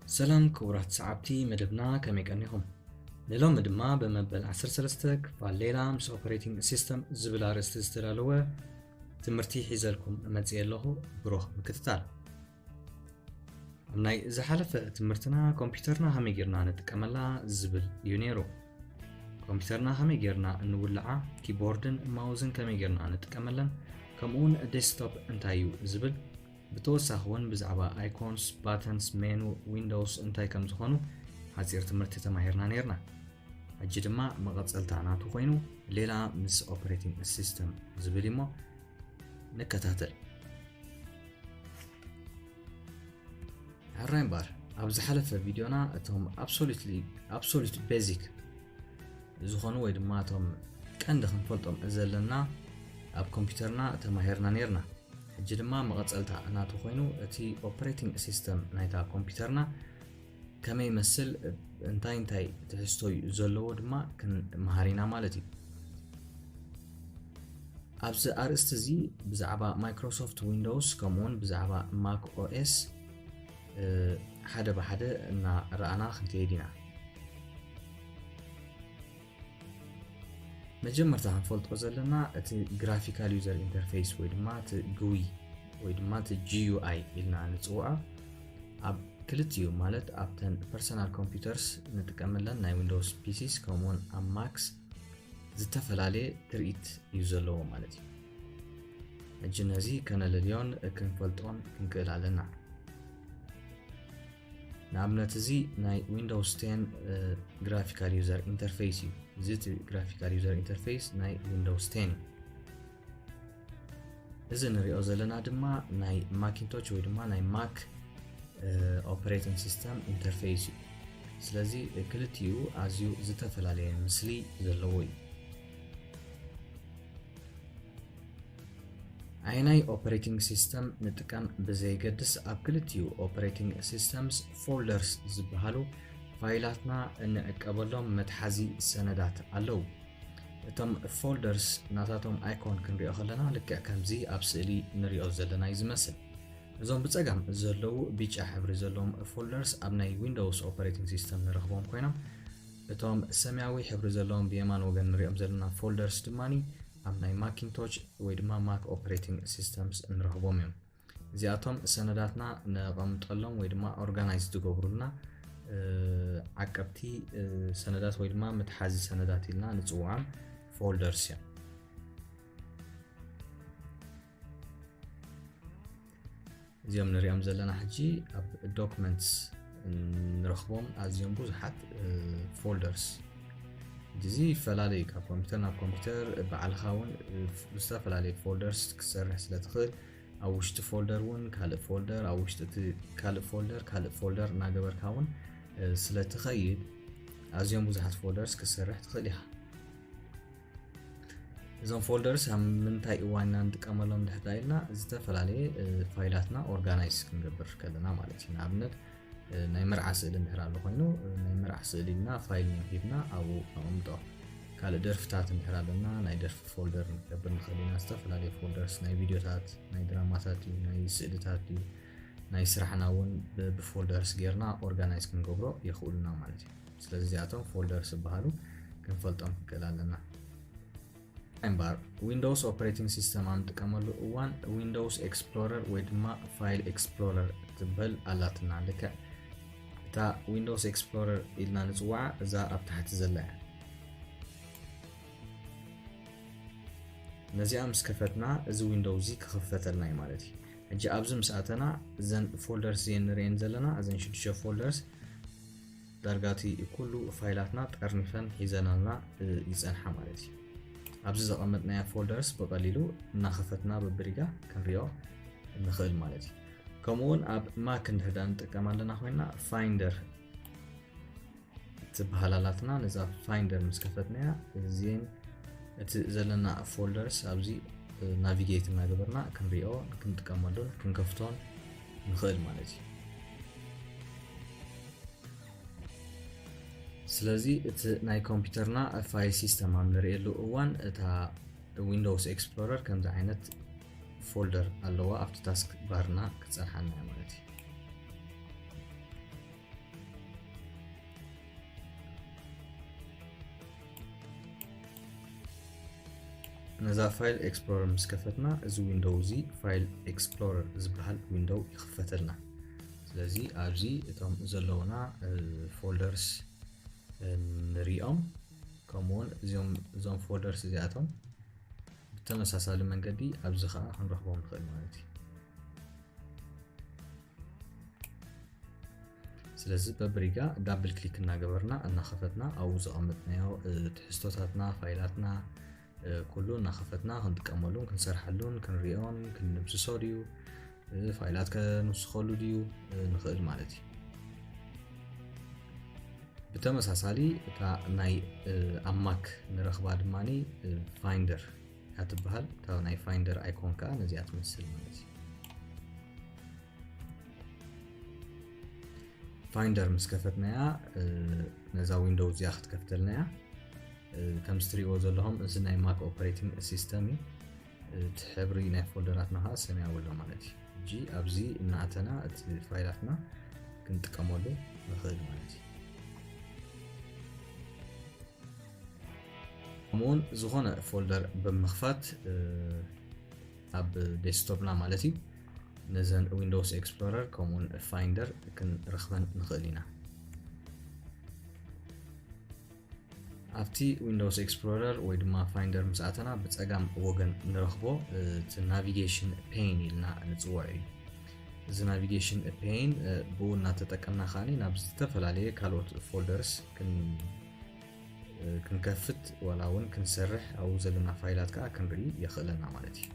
ሰላም ክቡራት ሰዓብቲ መደብና፣ ከመይ ቀኒኹም? ንሎሚ ድማ ብመበል ዓሰርተ ሰለስተ ክፋል ሌላ ምስ ኦፐሬቲንግ ሲስተም ዝብል ኣርእስቲ ዝተዳለወ ትምህርቲ ሒዘልኩም መጽየ ኣለኹ። ብሩኽ ምክትታል። ኣብ ናይ ዝሓለፈ ትምህርትና ኮምፒውተርና ከመይ ጌርና ንጥቀመላ ዝብል እዩ ነይሩ። ኮምፒውተርና ከመይ ጌርና እንውልዓ፣ ኪቦርድን ማውዝን ከመይ ጌርና ንጥቀመለን፣ ከምኡውን ዴስክቶፕ እንታይ እዩ ዝብል፣ ብተወሳኺ እውን ብዛዕባ icons፣ buttons፣ menu፣ windows እንታይ ከም ዝኾኑ ሓጺር ትምህርቲ ተማሂርና ነይርና። ሕጂ ድማ መቐጸልታ ናቱ ኮይኑ ሌላ ምስ ኦፐሬቲንግ ሲስተም ዝብል እሞ ንከታተል። ሕራይ እምበኣር፣ ኣብ ዝሓለፈ ቪድዮና እቶም absolutely፣ absolute basic ዝኾኑ ወይ ድማ እቶም ቀንዲ ክንፈልጦም ዘለና ኣብ ኮምፒውተርና ተማሂርና ነይርና። ሕጂ ድማ መቐጸልታ ናቱ ኮይኑ እቲ ኦፐሬቲንግ ሲስተም ናይታ ኮምፒውተርና ከመይ ይመስል፣ እንታይ እንታይ ትሕዝቶ እዩ ዘለዎ ድማ ክንመሃር ኢና ማለት እዩ። ኣብዚ ኣርእስቲ እዚ ብዛዕባ ማይክሮሶፍት ዊንዶውስ ከምኡውን ብዛዕባ ማክ ኦኤስ ሓደ ብሓደ እናረኣና ክንከይድ ኢና። መጀመርታ ክንፈልጦ ዘለና እቲ ግራፊካል ዩዘር ኢንተርፌስ ወይ ድማ እቲ ግዊ ወይ ድማ እቲ ጂ ዩ ኣይ ኢልና ንጽውዖ ኣብ ክልቲኡ፣ ማለት ኣብተን ፐርሰናል ኮምፒውተርስ ንጥቀመለን ናይ ዊንዶውስ ፒሲስ ከምኡውን ኣብ ማክስ ዝተፈላለየ ትርኢት እዩ ዘለዎ ማለት እዩ። ሕጂ ነዚ ከነለልዮን ክንፈልጦን ክንክእል ኣለና። ንኣብነት እዚ ናይ ዊንዶውስ ቴን ግራፊካል ዩዘር ኢንተርፌስ እዩ። እዚ እቲ ግራፊካል ዩዘር ኢንተርፌስ ናይ ዊንዶውስ ቴን እዩ። እዚ ንሪኦ ዘለና ድማ ናይ ማኪንቶች ወይ ድማ ናይ ማክ ኦፐሬቲንግ ሲስተም ኢንተርፌስ እዩ። ስለዚ ክልቲኡ ኣዝዩ ዝተፈላለየ ምስሊ ዘለዎ እዩ። ኣየናይ ኦፐሬቲንግ ሲስተም ንጥቀም ብዘየገድስ ኣብ ክልቲኡ ኦፐሬቲንግ ሲስተምስ ፎልደርስ ዝበሃሉ ፋይላትና እንዕቀበሎም መትሓዚ ሰነዳት ኣለዉ። እቶም ፎልደርስ ናታቶም ኣይኮን ክንሪኦ ከለና ልክዕ ከምዚ ኣብ ስእሊ ንሪኦ ዘለና እዩ ዝመስል። እዞም ብጸጋም ዘለዉ ቢጫ ሕብሪ ዘለዎም ፎልደርስ ኣብ ናይ ዊንዶውስ ኦፐሬቲንግ ሲስተም ንረኽቦም ኮይኖም፣ እቶም ሰማያዊ ሕብሪ ዘለዎም ብየማን ወገን ንሪኦም ዘለና ፎልደርስ ድማ ኣብ ናይ ማኪንቶች ወይ ድማ ማክ ኦፐሬቲንግ ሲስተምስ ንረኽቦም እዮም። እዚኣቶም ሰነዳትና ነቐምጠሎም ወይ ድማ ኦርጋናይዝ ዝገብሩልና ዓቀብቲ ሰነዳት ወይ ድማ መትሓዚ ሰነዳት ኢልና ንፅውዖም ፎልደርስ እዮም። እዚኦም ንሪኦም ዘለና ሕጂ ኣብ ዶክመንትስ ንረኽቦም ኣዝዮም ብዙሓት ፎልደርስ። እዚ ይፈላለዩ ካብ ኮምፒውተር ናብ ኮምፒውተር፣ ባዕልኻ እውን ብዝተፈላለዩ ፎልደርስ ክትሰርሕ ስለ ትኽእል፣ ኣብ ውሽጢ ፎልደር እውን ካልእ ፎልደር፣ ኣብ ውሽጢ እቲ ካልእ ፎልደር ካልእ ፎልደር እናገበርካ እውን ስለ ትኸይድ ኣዝዮም ብዙሓት ፎልደርስ ክትሰርሕ ትኽእል ኢኻ። እዞም ፎልደርስ ኣብ ምንታይ እዋን ኢና ንጥቀመሎም እንድሕር ኢልና ዝተፈላለየ ፋይላትና ኦርጋናይዝ ክንገብር ከለና ማለት እዩ። ንኣብነት ናይ መርዓ ስእሊ እንድሕር ኣሎ ኮይኑ ናይ መርዓ ስእሊ ኢልና ፋይል ኔም ሂብና ኣብኡ ነቐምጦ። ካልእ ደርፍታት እንድሕር ኣለና ናይ ደርፊ ፎልደር ንገብር ንኽእል ኢና። ዝተፈላለየ ፎልደርስ ናይ ቪድዮታት፣ ናይ ድራማታት እዩ፣ ናይ ስእልታት እዩ፣ ናይ ስራሕና እውን ብፎልደርስ ጌርና ኦርጋናይዝ ክንገብሮ የኽእሉና ማለት እዩ። ስለዚ እዚኣቶም ፎልደርስ ዝበሃሉ ክንፈልጦም ክንክእል ኣለና። እምበኣር ዊንዶውስ ኦፕሬቲንግ ሲስተም ኣብ ንጥቀመሉ እዋን ዊንዶውስ ኤክስፕሎረር ወይ ድማ ፋይል ኤክስፕሎረር ትበል ኣላትና። ልክዕ እታ ዊንዶውስ ኤክስፕሎረር ኢልና ንፅውዓ እዛ ኣብ ታሕቲ ዘላ እያ። ነዚኣ ምስ ከፈትና እዚ ዊንዶው እዚ ክኽፈተልና እዩ ማለት እዩ። ሕጂ ኣብዚ ምስ ኣተና እዘን ፎልደርስ እየን ንርእየን ዘለና፣ እዘን ሽዱሽተ ፎልደርስ ዳርጋ እቲ ኩሉ ፋይላትና ጠርኒፈን ሒዘናልና ይጸንሓ ማለት እዩ። ኣብዚ ዘቐመጥናያ ፎልደርስ ብቐሊሉ እናኸፈትና በብሪጋ ክንሪኦ ንኽእል ማለት እዩ። ከምኡውን ኣብ ማክ እንድሕዳ ንጥቀም ኣለና ኮይና ፋይንደር ትበሃል ኣላትና። ነዛ ፋይንደር ምስ ከፈትናያ እዚን እቲ ዘለና ፎልደርስ ኣብዚ ናቪጌት እናገበርና ክንሪኦ ክንጥቀመሉን ክንከፍቶን ንኽእል ማለት እዩ። ስለዚ እቲ ናይ ኮምፒውተርና ፋይል ሲስተም ኣብ ንርእየሉ እዋን እታ ዊንዶውስ ኤክስፕሎረር ከምዚ ዓይነት ፎልደር ኣለዋ ኣብቲ ታስክ ባርና ክጸንሓና እያ ማለት እዩ። ነዛ ፋይል ኤክስፕሎረር ምስ ከፈትና፣ እዚ ዊንዶው እዚ ፋይል ኤክስፕሎረር ዝበሃል ዊንዶው ይኽፈተልና። ስለዚ ኣብዚ እቶም ዘለውና ፎልደርስ ንሪኦም፣ ከምኡውን እዚኦም እዞም ፎልደርስ እዚኣቶም ብተመሳሳሊ መንገዲ ኣብዚ ከዓ ክንረኽቦም ንኽእል ማለት እዩ። ስለዚ በብሪጋ ዳብል ክሊክ እናገበርና እናኸፈትና ኣብኡ ዘቐመጥናዮ ትሕዝቶታትና፣ ፋይላትና ኩሉ እናኸፈትና ክንጥቀመሉን ክንሰርሓሉን ክንሪኦን ክንድምስሶ ድዩ ፋይላት ከንውስኸሉ ድዩ ንኽእል ማለት እዩ። ብተመሳሳሊ እታ ናይ ኣብ ማክ ንረኽባ ድማ ፋይንደር እያ ትበሃል። እታ ናይ ፋይንደር ኣይኮን ከዓ ነዚኣ ትመስል ማለት እዩ። ፋይንደር ምስ ከፈትናያ ነዛ ዊንዶው እዚኣ ክትከፍተልና እያ። ከምዚ ትሪእዎ ዘለኹም እዚ ናይ ማክ ኦፐሬቲንግ ሲስተም እዩ። እቲ ሕብሪ ናይ ፎልደራትና ከዓ ሰማያዊ ኣሎ ማለት እዩ። ሕጂ ኣብዚ እናኣተና እቲ ፋይላትና ክንጥቀመሉ ንኽእል ማለት እዩ። ከምኡውን ዝኾነ ፎልደር ብምኽፋት ኣብ ዴስክቶፕና ማለት እዩ ነዘን ዊንዶውስ ኤክስፕሎረር ከምኡውን ፋይንደር ክንረኽበን ንኽእል ኢና። ኣብቲ ዊንዶውስ ኤክስፕሎረር ወይ ድማ ፋይንደር ምስ ኣተና ብፀጋም ወገን ንረኽቦ እቲ ናቪጌሽን ፔን ኢልና ንፅውዖ እዩ። እዚ ናቪጌሽን ፔን ብኡ እናተጠቀምና ከዓኒ ናብ ዝተፈላለየ ካልኦት ፎልደርስ ክንከፍት ዋላ እውን ክንሰርሕ ኣብኡ ዘለና ፋይላት ከዓ ክንርኢ የኽእለና ማለት እዩ።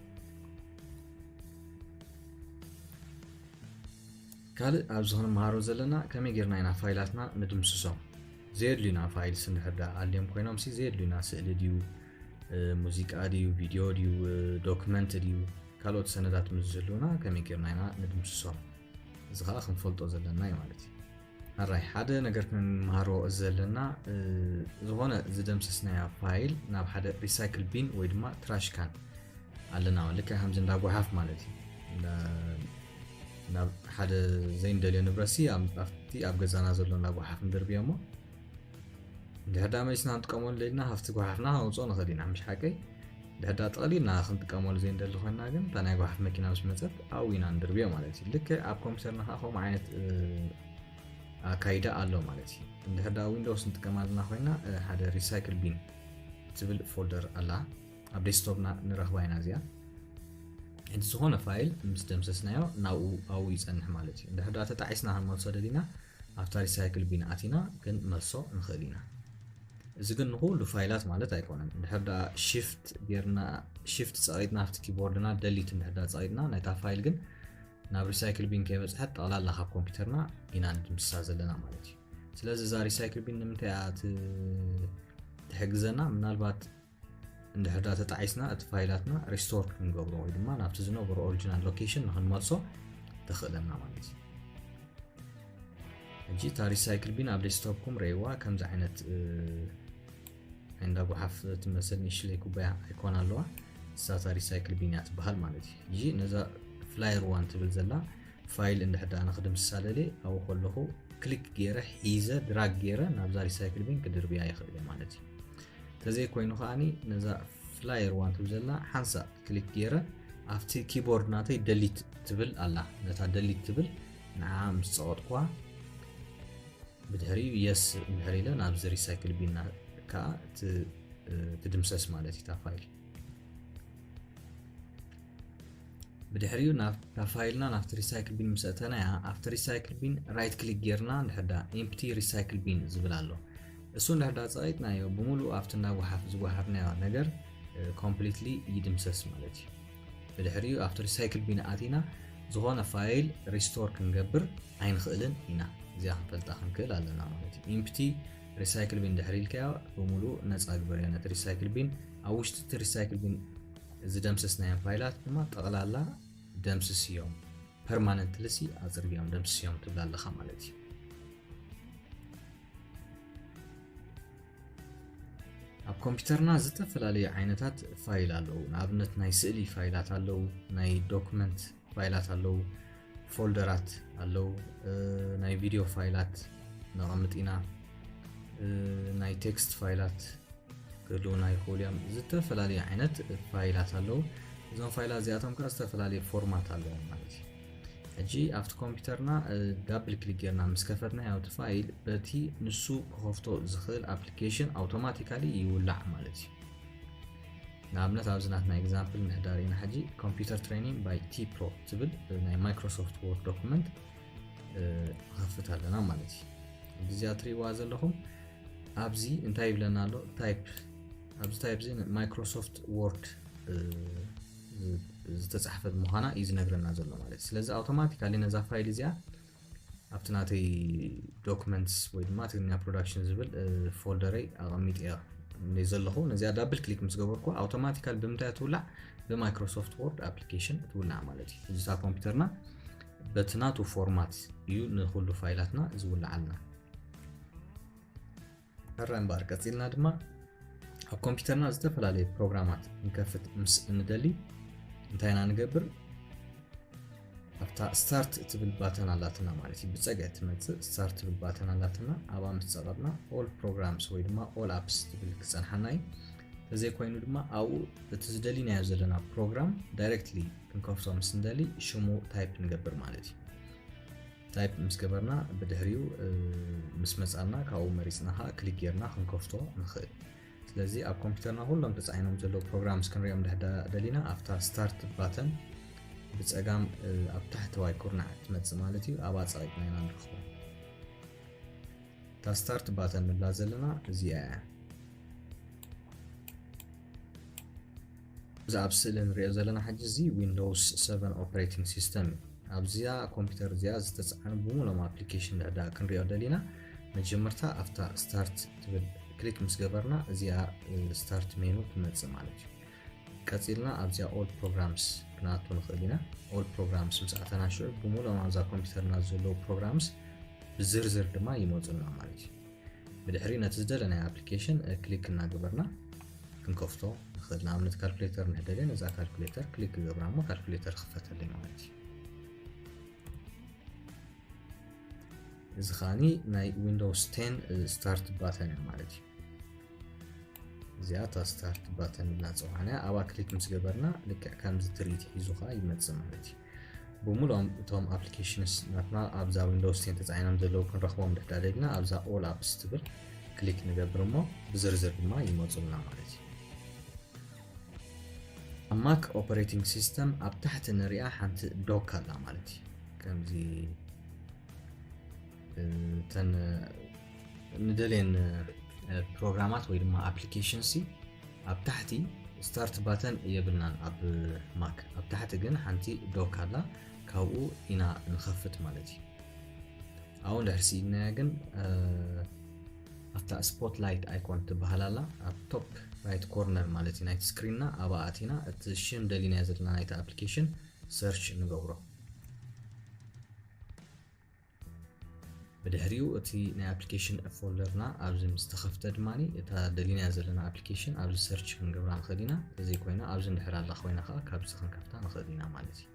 ካልእ ኣብዚ ክንመሃሮ ዘለና ከመይ ጌርና ኢና ፋይላትና ንድምስሶም። ዘየድልዩና ፋይልስ እንድሕር ደኣ ኣልዮም ኮይኖም ሲ ዘየድልዩና ስእሊ ድዩ፣ ሙዚቃ ድዩ፣ ቪድዮ ድዩ፣ ዶክመንት ድዩ፣ ካልኦት ሰነዳት ምስ ዝህልውና ከመይ ጌርና ኢና ንድምስሶም። እዚ ከዓ ክንፈልጦ ዘለና እዩ ማለት እዩ። ኣራይ ሓደ ነገር ክንመሃሮ ዘለና ዝኾነ ዝደምሰስናያ ፋይል ናብ ሓደ ሪሳይክል ቢን ወይ ድማ ትራሽ ካን ኣለና ልክዕ ከምዚ እንዳ ጓሓፍ ማለት እዩ። ናብ ሓደ ዘይንደልዮ ንብረትሲ ኣብቲ ኣብ ገዛና ዘሎ እንዳ ጓሓፍ ንድርብዮ እሞ እንድሕር ዳ መሊስና ክንጥቀመሉ ደሊና ካብቲ ጓሓፍና ከነውፅኦ ንኽእል ኢና። ምሽ ሓቀይ እንድሕር ዳ ጠቕሊልና ክንጥቀመሉ ዘይንደሊ ኮይና ግን እታ ናይ ጓሓፍ መኪና ምስ መፀት ኣብኡ ኢና ንድርብዮ ማለት እዩ። ልክዕ ኣብ ኮምፒውተርና ከዓ ከምኡ ዓይነት ኣካይዳ ኣሎ ማለት እዩ። እንድሕር ዳ ዊንዶውስ ንጥቀም ኣለና ኮይና ሓደ ሪሳይክል ቢን ትብል ፎልደር ኣላ። ኣብ ዴስክቶፕና ንረኽባ ኢና እዚኣ። እቲ ዝኾነ ፋይል ምስ ደምሰስናዮ ናብኡ ኣብኡ ይፀንሕ ማለት እዩ። እንድሕር ዳ ተጣዒስና ክንመልሶ ደሊና ኣብታ ሪሳይክል ቢን ኣቲና ክንመልሶ ንኽእል ኢና። እዚ ግን ንኩሉ ፋይላት ማለት ኣይኮነን። እንድሕር ዳ ሽፍት ጌርና ሽፍት ፀቒጥና ኣብቲ ኪቦርድና ደሊት እንድሕር ዳ ፀቒጥና ናይታ ፋይል ግን ናብ ሪሳይክል ቢን ከይበፅሐት ጠቕላላ ካብ ኮምፒውተርና ኢና ንድምስሳ ዘለና ማለት እዩ። ስለዚ እዛ ሪሳይክል ቢን ንምንታይ እያ ትሕግዘና? ምናልባት እንድሕር ዳ ተጣዒስና እቲ ፋይላትና ሪስቶር ክንገብሮ ወይ ድማ ናብቲ ዝነበሮ ኦሪጂናል ሎኬሽን ንክንመልሶ ተኽእለና ማለት እዩ። ሕጂ እታ ሪሳይክል ቢን ኣብ ዴስክቶፕኩም ረእይዋ ከምዚ ዓይነት እንዳ ጓሓፍ ትመስል ንሽለይ ኩባያ ኣይኮን ኣለዋ። እሳታ ሪሳይክል ቢን እያ ትበሃል ማለት እዩ። ሕጂ ነዛ ፍላየር ዋን ትብል ዘላ ፋይል እንድሕር ደኣ ንክድምስሳ ደልየ ኣብኡ ከለኹ ክሊክ ገይረ ሒዘ ድራግ ገይረ ናብዛ ሪሳይክል ቢን ክድርብያ ይኽእል እየ ማለት እዩ። ተዘይኮይኑ ከዓኒ ነዛ ፍላየር ዋን ትብል ዘላ ሓንሳእ ክሊክ ገይረ ኣብቲ ኪቦርድ ናተይ ደሊት ትብል ኣላ። ነታ ደሊት ትብል ንዓ ምስ ጸቐጥኩዋ ብድሕሪኡ የስ እንድሕር ኢለ ናብዚ ሪሳይክል ቢን ከዓ ትድምሰስ ማለት እዩ እታ ፋይል። ብድሕሪኡ ናብታ ፋይልና ናብቲ ሪሳይክል ቢን ምስ ኣተናያ ኣብቲ ሪሳይክል ቢን ራይት ክሊክ ጌርና እንድሕር ደኣ ኢምፕቲ ሪሳይክል ቢን ዝብል ኣሎ። እሱ እንድሕር ደኣ ጸቒጥናዮ ብምሉእ ኣብቲ እንዳ ጓሓፍ ዝጓሓፍናዮ ነገር ኮምፕሊትሊ ይድምሰስ ማለት እዩ። ብድሕሪኡ ኣብቲ ሪሳይክል ቢን ኣቲና ዝኾነ ፋይል ሪስቶር ክንገብር ኣይንኽእልን ኢና። እዚኣ ክንፈልጣ ክንክእል ኣለና ማለት እዩ። ኢምፕቲ ሪሳይክል ቢን ድሕሪ ኢልካዮ ብምሉእ ነፃ ግበርዮ ነቲ ሪሳይክል ቢን። ኣብ ውሽጢ እቲ ሪሳይክል ቢን ዝደምሰስናዮም ፋይላት ድማ ጠቕላላ ደምስስዮም፣ ፐርማነንትሊ ሲ ኣፅርግዮም ደምስስዮም ትብል ኣለኻ ማለት እዩ። ኣብ ኮምፒውተርና ዝተፈላለዩ ዓይነታት ፋይል ኣለዉ። ንኣብነት ናይ ስእሊ ፋይላት ኣለዉ፣ ናይ ዶክመንት ፋይላት ኣለዉ፣ ፎልደራት ኣለዉ፣ ናይ ቪድዮ ፋይላት ነቐምጥ ኢና፣ ናይ ቴክስት ፋይላት ክህልውና ይኽእሉ እዮም። ዝተፈላለዩ ዓይነት ፋይላት ኣለዉ። እዞም ፋይላት እዚኣቶም ከዓ ዝተፈላለየ ፎርማት ኣለዎም ማለት እዩ። ሕጂ ኣብቲ ኮምፒውተርና ዳብል ክሊክ ጌርና ምስ ከፈትናዮ እቲ ፋይል በቲ ንሱ ክኸፍቶ ዝኽእል ኣፕሊኬሽን ኣውቶማቲካሊ ይውላዕ ማለት እዩ። ንኣብነት ኣብዚ ናትና ኤግዛምፕል እንድሕር ርኢና ሕጂ computer training by T Pro ትብል ናይ ማይክሮሶፍት ወርድ ዶኩመንት ንኸፍት ኣለና ማለት እዩ። እዚኣ ትሪእዋ ዘለኹም ኣብዚ እንታይ ይብለና ኣሎ? ታይፕ ኣብዚ ታይፕ እዚ ማይክሮሶፍት ወርድ ዝተፃሕፈት ምዃና እዩ ዝነግረና ዘሎ ማለት እዩ። ስለዚ ኣውቶማቲካሊ ነዛ ፋይል እዚኣ ኣብቲ ናተይ ዶክመንትስ ወይ ድማ ትግርኛ ፕሮዳክሽን ዝብል ፎልደረይ ኣቐሚጥ እያ ዘለኹ። ነዚኣ ዳብል ክሊክ ምስ ገበርኩ ኣውቶማቲካል ብምንታይ ትውላዕ? ብማይክሮሶፍት ወርድ ኣፕሊኬሽን ትውላዕ ማለት እዩ። እዚታ ኮምፒውተርና በቲ ናቱ ፎርማት እዩ ንኩሉ ፋይላትና ዝውልዓልና። ሕራይ እምበኣር ቀፂልና ድማ ኣብ ኮምፒውተርና ዝተፈላለዩ ፕሮግራማት ንከፍት ምስ እንደሊ እንታይ ኢና ንገብር? ኣብታ ስታርት እትብል ባተን ኣላትና ማለት እዩ። ብፀግዒ ትመፅእ ስታርት ትብል ባተን ኣላትና። ኣብኣ ምስ ፀቐጥና ኦል ፕሮግራምስ ወይ ድማ ኦል ኣፕስ ትብል ክፀንሓና እዩ። ተዘይኮይኑ ድማ ኣብኡ እቲ ዝደሊናዮ ዘለና ፕሮግራም ዳይሬክትሊ ክንከፍቶ ምስ እንደሊ ሽሙ ታይፕ ንገብር ማለት እዩ። ታይፕ ምስ ገበርና ብድሕሪኡ ምስ መፃና ካብኡ መሪፅና ከዓ ክሊክ ጌርና ክንከፍቶ ንኽእል። ስለዚ ኣብ ኮምፒውተርና ኩሎም ተፃዒኖም ዘለዉ ፕሮግራምስ ክንሪኦም ድሕዳ ደሊና ኣብታ ስታርት ባተን ብፀጋም ኣብ ታሕተዋይ ኩርናዕ ትመፅእ ማለት እዩ። ኣብኣ ፀቒጥና ኢና ንረኽቦ። እታ ስታርት ባተን ንብላ ዘለና እዚኣ እያ። እዚ ኣብ ስእሊ ንሪኦ ዘለና ሕጂ እዚ ዊንዶውስ ሰቨን ኦፕሬቲንግ ሲስተም እዩ። ኣብዚኣ ኮምፒውተር እዚኣ ዝተፃዕኑ ብምሎም ኣፕሊኬሽን ድሕዳ ክንሪኦ ደሊና መጀመርታ ኣብታ ስታርት ትብል ክሊክ ምስ ገበርና እዚኣ ስታርት ሜኑ ትመፅእ ማለት እዩ። ቀፂልና ኣብዚኣ ኦል ፕሮግራምስ ክንኣቱ ንኽእል ኢና። ኦል ፕሮግራምስ ምስ ኣተና ሽዑ ብምሎም ኣብዛ ኮምፒውተርና ዘለዉ ፕሮግራምስ ብዝርዝር ድማ ይመፁልና ማለት እዩ። ብድሕሪ ነቲ ዝደለናዮ ኣፕሊኬሽን ክሊክ እናገበርና ክንከፍቶ ንኽእል። ንኣብነት ካልኩሌተር ንሕደልየ ነዛ ካልኩሌተር ክሊክ ክገብራ እሞ ካልኩሌተር ክፈተለይ ማለት እዩ። እዚ ከዓኒ ናይ ዊንዶውስ ቴን ስታርት ባተን እዩ ማለት እዩ። እዚኣ እታ ስታርት ባተን ኢልና ፀዋዕናያ ኣብኣ ክሊክ ምስ ገበርና ልክዕ ከምዚ ትርኢት ሒዙ ከዓ ይመፅእ ማለት እዩ። ብምሉኦም እቶም ኣፕሊኬሽንስ ናትና ኣብዛ ዊንዶውስ ቴን ተፃዒኖም ዘለዉ ክንረኽቦም ድሕዳ ደሊና ኣብዛ ኦል ኣፕስ ትብል ክሊክ ንገብር እሞ ብዝርዝር ድማ ይመፁልና ማለት እዩ። ኣብ ማክ ኦፐሬቲንግ ሲስተም ኣብ ታሕቲ ንሪኣ ሓንቲ ዶክ ኣላ ማለት እዩ። ከምዚ እተን ንደልየን ፕሮግራማት ወይ ድማ ኣፕሊኬሽንሲ ኣብ ታሕቲ ስታርት ባተን የብልናን ኣብ ማክ። ኣብ ታሕቲ ግን ሓንቲ ዶክ ኣላ፣ ካብኡ ኢና ንኸፍት ማለት እዩ። ኣብኡ እንድሕር ስኢንናያ ግን ኣብታ ስፖትላይት ኣይኮን ትበሃል ኣላ ኣብ ቶፕ ራይት ኮርነር ማለት እዩ ናይቲ ስክሪንና ኣብኣ ኣቲና እቲ ሽም ደሊናዮ ዘለና ናይቲ ኣፕሊኬሽን ሰርች ንገብሮ። ብድሕሪኡ እቲ ናይ ኣፕሊኬሽን ፎልደርና ኣብዚ ምስ ተኸፍተ ድማ እታ ደሊናያ ዘለና ኣፕሊኬሽን ኣብዚ ሰርች ክንገብራ ንኽእል ኢና። ተዘይኮይና ኣብዚ እንድሕር ኣላ ኮይና ከዓ ካብዚ ክንከፍታ ንኽእል ኢና ማለት እዩ።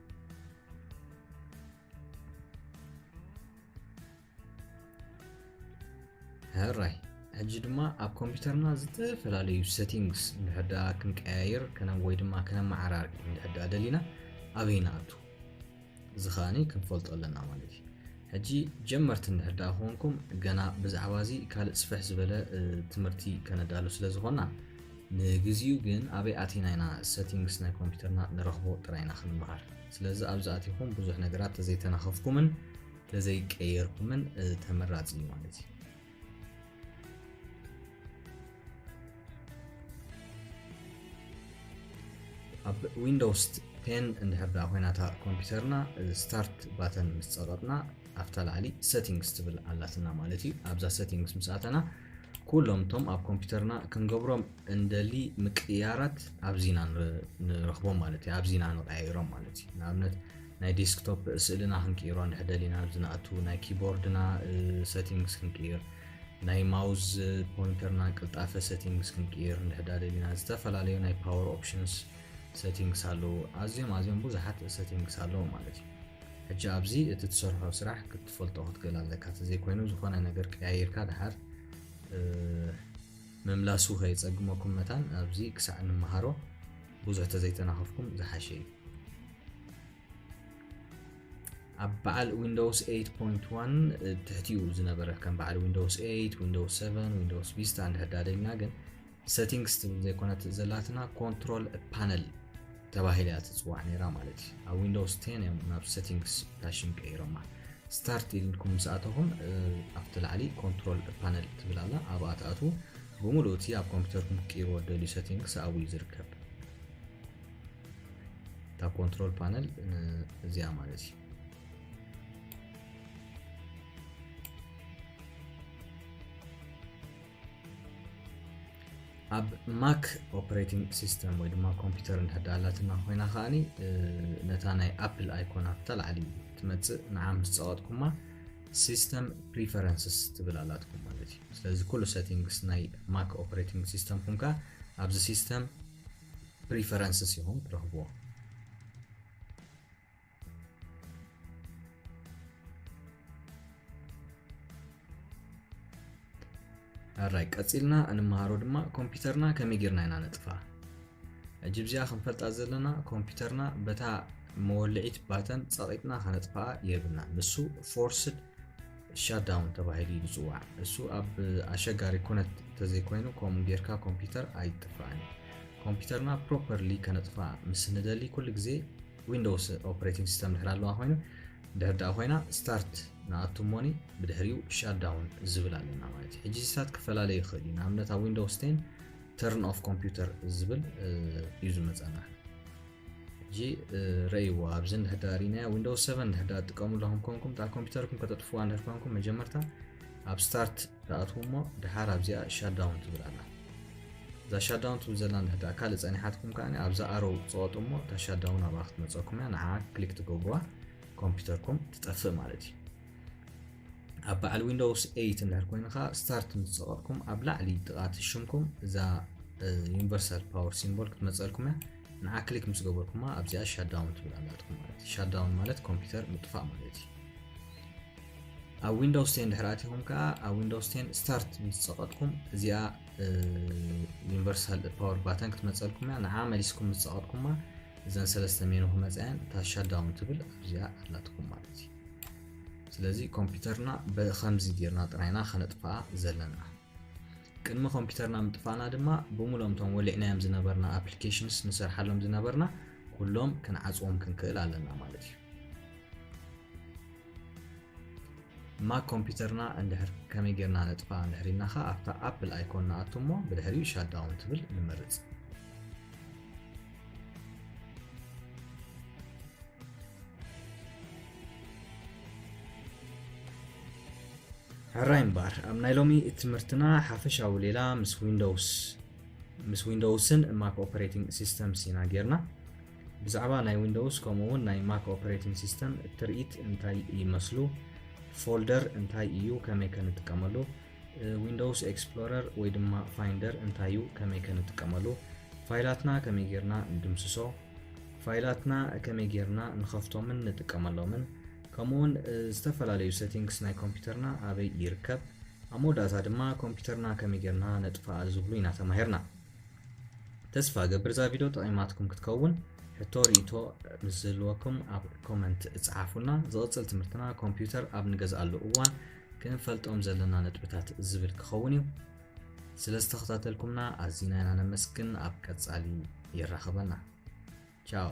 ሕራይ ሕጂ ድማ ኣብ ኮምፒውተርና ዝተፈላለዩ ሴቲንግስ እንድሕር ደኣ ክንቀያይር ከነ ወይ ድማ ከነመዓራሪ እንድሕር ደኣ ደሊና ኣበይ ንኣቱ? እዚ ከኣኒ ክንፈልጦ ኣለና ማለት እዩ። ሕጂ ጀመርቲ እንድሕር ደኣ ክኾንኩም ገና ብዛዕባ እዚ ካልእ ስፍሕ ዝበለ ትምህርቲ ከነዳሉ ስለ ዝኾና ንግዚኡ ግን ኣበይ ኣቲና ኢና ሴቲንግስ ናይ ኮምፒውተርና ንረኽቦ ጥራይ ኢና ክንመሃር። ስለዚ ኣብዚ ኣቲኹም ብዙሕ ነገራት ተዘይተናኸፍኩምን ተዘይቀየርኩምን ተመራፂ እዩ ማለት እዩ። ኣብ ዊንዶውስ ቴን እንድሕር ደኣ ኮይና እታ ኮምፒውተርና ስታርት ባተን ምስ ፀቐጥና ኣብታ ላዕሊ ሴቲንግስ ትብል ኣላትና ማለት እዩ። ኣብዛ ሴቲንግስ ምስ ኣተና ኩሎም እቶም ኣብ ኮምፒውተርና ክንገብሮም እንደሊ ምቅያራት ኣብዚና ንረኽቦም ማለት እዩ። ኣብዚና ንቀያይሮም ማለት እዩ። ንኣብነት ናይ ዴስክቶፕ ስእልና ክንቅይሮ እንድሕር ደሊና ኣብዚ ንኣቱ ናይ ኪቦርድና ሴቲንግስ ክንቅይር ናይ ማውዝ ፖይንተርና ቅልጣፈ ሴቲንግስ ክንቅይር እንድሕር ደሊና ዝተፈላለዩ ናይ ፓወር ኦፕሽንስ ሴቲንግስ ኣለዉ። ኣዝዮም ኣዝዮም ብዙሓት ሴቲንግስ ኣለዉ ማለት እዩ። ሕጂ ኣብዚ እቲ ትሰርሖ ስራሕ ክትፈልጦ ክትክእል ኣለካ። ተዘይኮይኑ ዝኾነ ነገር ቀያይርካ ድሓር ምምላሱ ከይጸግመኩም መታን ኣብዚ ክሳዕ እንመሃሮ ብዙሕ ተዘይተናኸፍኩም ዝሓሸ እዩ። ኣብ በዓል ዊንዶውስ ኤይት ፖይንት ዋን ትሕቲኡ ዝነበረ ከም በዓል ዊንዶውስ ኤይት፣ ዊንዶውስ ሰቨን፣ ዊንዶውስ ቪስታ እንድሕር ደሊና ግን ሰቲንግስ ትብል ዘይኮነት ዘላትና ኮንትሮል ፓነል ተባሂላ እያ ትፅዋዕ ነይራ ማለት እዩ። ኣብ ዊንዶውስ ቴን እዮም ናብ ሰቲንግስ ታሽም ቀይሮማ። ስታርት ኢልኩም ምስ ኣተኹም ኣብቲ ላዕሊ ኮንትሮል ፓነል ትብል ኣላ። ኣብኣ ትኣትዉ ብምሉእ እቲ ኣብ ኮምፒውተርኩም ክትቅይርዎ ደልዩ ሰቲንግስ ኣብኡ እዩ ዝርከብ። እታ ኮንትሮል ፓነል እዚኣ ማለት እዩ። ኣብ ማክ ኦፕሬቲንግ ሲስተም ወይ ድማ ኮምፒውተር እንድሕር ኣላትና ኮይና ከዓኒ ነታ ናይ ኣፕል ኣይኮን ኣብታ ላዕሊ ትመፅእ ንዓ ምስ ፀቐጥኩማ ሲስተም ፕሪፈረንስስ ትብል ኣላትኩም ማለት እዩ። ስለዚ ኩሉ ሰቲንግስ ናይ ማክ ኦፕሬቲንግ ሲስተምኩም ከ ኣብዚ ሲስተም ፕሪፈረንስስ ኢኹም ትረኽብዎ። ኣራይ ቀፂልና እንመሃሮ ድማ ኮምፒውተርና ከመይ ጌርና ኢና ነጥፋ። ሕጂ ብዚኣ ክንፈልጣ ዘለና ኮምፒውተርና በታ መወልዒት ባተን ፀቒጥና ከነጥፋኣ የብልና። ንሱ ፎርስድ ሻዳውን ተባሂሉ እዩ ዝፅዋዕ። እሱ ኣብ ኣሸጋሪ ኩነት እንተዘይኮይኑ ከምኡ ጌርካ ኮምፒውተር ኣይጥፋእን እዩ። ኮምፒውተርና ፕሮፐርሊ ከነጥፋ ምስ ንደሊ ኩሉ ግዜ ዊንዶውስ ኦፕሬቲንግ ሲስተም ድሕር ኣለዋ ኮይኑ ድሕር ደኣ ኮይና ስታርት ንኣቱ ሞኒ ብድሕሪኡ ሻዳውን ዝብል ኣለና ማለት እዩ። ሕጂ ስታት ክፈላለ ይኽእል እዩ። ንኣብነት ኣብ ዊንዶውስ ቴን ተርን ኦፍ ኮምፒውተር ዝብል እዩ ዝመፀና። ሕጂ ረእይዎ ኣብዚ እንድሕር ደኣ ሪናዮ ዊንዶውስ ሰቨን እንድሕር ደኣ ትጥቀሙ ኣለኹም ኮንኩም እታ ኮምፒውተርኩም ከተጥፍዋ እንድሕር ኮንኩም መጀመርታ ኣብ ስታርት ትኣትዉ እሞ ድሓር ኣብዚኣ ሻዳውን ትብል ኣላ። እዛ ሻዳውን ትብል ዘላ እንድሕር ደኣ ካልእ ጸኒሓትኩም ከኣ ኣብዛ ኣሮው ጽቐጡ እሞ እታ ሻዳውን ኣብኣ ክትመጸኩም እያ። ንዓ ክሊክ ትገብርዋ ኮምፒውተርኩም ትጠፍእ ማለት እዩ። ኣብ በዓል ዊንዶውስ ኤይት እንድሕር ኮይኑ ከኣ ስታርት ምስ ጸቐጥኩም ኣብ ላዕሊ ጥቓ እቲ ሽምኩም እዛ ዩኒቨርሳል ፓወር ሲምቦል ክትመጸልኩም እያ። ንዓ ክሊክ ምስ ገበርኩማ ኣብዚኣ ሻዳውን ትብል ኣላትኩም ማለት እዩ። ሻዳውን ማለት ኮምፒውተር ምጥፋእ ማለት እዩ። ኣብ ዊንዶውስ ቴን ድሕር ኣቲኹም ከኣ ኣብ ዊንዶውስ ቴን ስታርት ምስ ጸቐጥኩም እዚኣ ዩኒቨርሳል ፓወር ባተን ክትመጸልኩም እያ። ንዓ መሊስኩም ምስ ጸቐጥኩማ እዘን ሰለስተ ሜኑ ክመጻ እየን። እታ ሻዳውን ትብል ኣብዚኣ ኣላትኩም ማለት እዩ። ስለዚ ኮምፒውተርና ብኸምዚ ጌርና ጥራይና ከነጥፍኣ ዘለና። ቅድሚ ኮምፒውተርና ምጥፋእና ድማ ብምሉኦም እቶም ወሊዕናዮም ዝነበርና ኣፕሊኬሽንስ ንሰርሓሎም ዝነበርና ኩሎም ክንዓጽዎም ክንክእል ኣለና ማለት እዩ። ማክ ኮምፒውተርና እንድሕር ከመይ ጌርና ነጥፋ እንድሕር ኢልና ኸ ኣብታ ኣፕል ኣይኮን ንኣቱ እሞ ብድሕሪኡ ሻዳውን ትብል ንመርጽ። ሕራይ እምበኣር ኣብ ናይ ሎሚ ትምህርትና ሓፈሻዊ ሌላ ምስ ዊንዶውስ ምስ ዊንዶውስን ማክ ኦፐሬቲንግ ሲስተምስ ኢና ጌርና። ብዛዕባ ናይ ዊንዶውስ ከምኡ እውን ናይ ማክ ኦፐሬቲንግ ሲስተም ትርኢት እንታይ ይመስሉ፣ ፎልደር እንታይ እዩ፣ ከመይ ከንጥቀመሉ፣ ዊንዶውስ ኤክስፕሎረር ወይ ድማ ፋይንደር እንታይ እዩ፣ ከመይ ከንጥቀመሉ፣ ፋይላትና ከመይ ጌርና ንድምስሶ፣ ፋይላትና ከመይ ጌርና ንኸፍቶምን ንጥቀመሎምን፣ ከምኡውን ዝተፈላለዩ ሴቲንግስ ናይ ኮምፒውተርና ኣበይ ይርከብ፣ ኣብ መወዳእታ ድማ ኮምፒውተርና ከመይ ጌርና ነጥፍኣ ዝብሉ ኢና ተማሂርና። ተስፋ ገብር እዛ ቪድዮ ጠቒማትኩም ክትከውን። ሕቶ ርእይቶ ምስ ዝህልወኩም ኣብ ኮመንት እጽሓፉልና። ዝቕጽል ትምህርትና ኮምፒውተር ኣብ ንገዝኣሉ እዋን ክንፈልጦም ዘለና ነጥብታት ዝብል ክኸውን እዩ። ስለ ዝተኸታተልኩምና ኣዚና ኢና ነመስግን። ኣብ ቀጻሊ የራኽበና። ቻው።